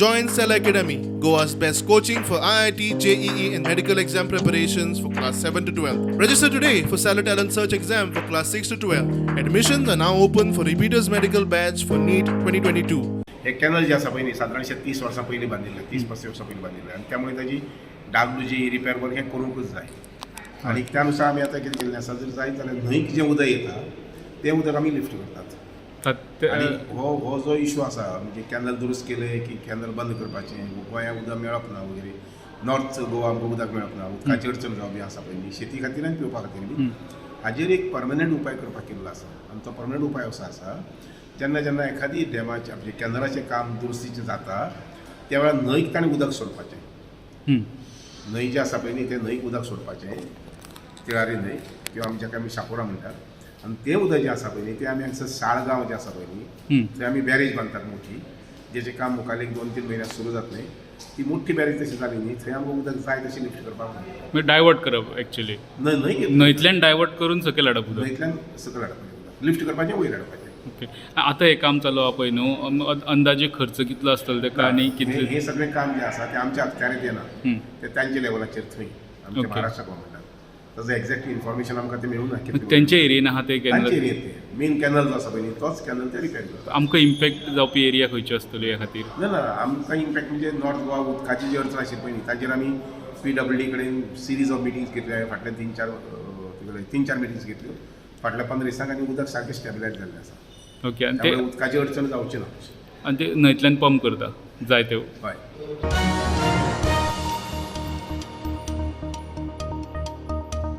Join Cell Academy, Goa's best coaching for IIT, JEE, and medical exam preparations for class 7 to 12. Register today for Cellar Talent Search exam for class 6 to 12. Admissions are now open for repeaters medical batch for NEET 2022. हे canal जे आसा पळय न्ही, सादारणशे 30 वर्सां पयलीं बांदिल्लें, 30-35 वर्सां पयलीं बांदिल्लें आनी त्यामुळे ताजी डागडुजी रिपेर वर्क हें करूंकूच जाय. आनी त्या नुसार आमी आतां कितें केल्लें आसा, जर जायत जाल्यार न्हंयक जें उदक येता तें उदक आमी लिफ्ट करतात. आनी हो हो जो इशू आसा म्हणजे कॅनल दुरुस्त केले की कॅनल बंद करपाचें, गोंयांक उदक मेळप ना वगैरे, नॉर्थ गोवा आमकां उदक मेळप ना, उदकाची अडचण जावप बी आसा पळय न्ही, शेती खातीर आनी पिवपा खातीर बी, हाजेर एक परमनंट उपाय करपाक केल्लो आसा. आनी तो परमनंट उपाय असो आसा, जेन्ना जेन्ना एखादी डॅमाचें म्हणजे कॅनलाचें काम दुरुस्तीचें जाता त्या वेळार न्हंयक ताणें उदक सोडपाचें. न्हंय जें आसा पळय न्ही, तें न्हंयक उदक सोडपाचें, तिळारी न्हंय किंवा आमच्या आमी शापोरा म्हणटात. आनी तें उदक जें आसा पळय न्ही, तें आमी हांगसर साळगांव जें आसा पळय न्ही, थंय आमी बॅरेज बांदतात मोठी, जेचें काम मुखार एक 2-3 म्हयन्याक सुरू जातलें. ती मोठी बॅरेज तशी जाली न्ही, थंय आमकां उदक जाय तशें लिफ्ट करपाक मेळटा. डायवर्ट करप एक्चुअली, न्हंय न्हंय न्हंयतल्यान डायवर्ट करून सकयल हाडप उदक, न्हंयतल्यान सकयल हाडपाचें उदक, लिफ्ट करपाचें, वयर हाडपाचें. ओके, आतां हें काम चालू आहा पळय न्हू, अंदाजे खर्च कितलो आसतलो तेका आनी कितले? हें सगळें काम जें आसा तें आमच्या अखत्यारींत येना, तें तांच्या लेवलाचेर थंय आमच्या महाराष्ट्र गव्हर्मेंटान ताजो एक्झॅक्ट इन्फॉर्मेशन आमकां तें मेळूं ना. तेंच्या एरियेन आहा ते कॅनल? तांच्या एरियेंत तें मेन कॅनल जो आसा पळय न्ही, तोच कॅनल ते रिपेर करता. आमकां इम्पॅक्ट जावपी एरिया खंयच्यो आसतल्यो ह्या खातीर? ना ना, आमकां इम्पॅक्ट म्हणजे नॉर्थ गोवा उदकाची जी अडचण आशिल्ली पळय न्ही, ताजेर आमी पी डब्ल्यू डी कडेन सिरीज ऑफ मिटिंग्स घेतल्या फाटल्या 3-4 मिटिंग्स घेतल्यो फाटल्या 15 दिसांक, आनी उदक सारकें स्टेबलायज जाल्लें आसा. ओके, आनी उदकाची अडचण जावची ना. आनी ते न्हंयतल्यान पंप करता जाय ते? हय.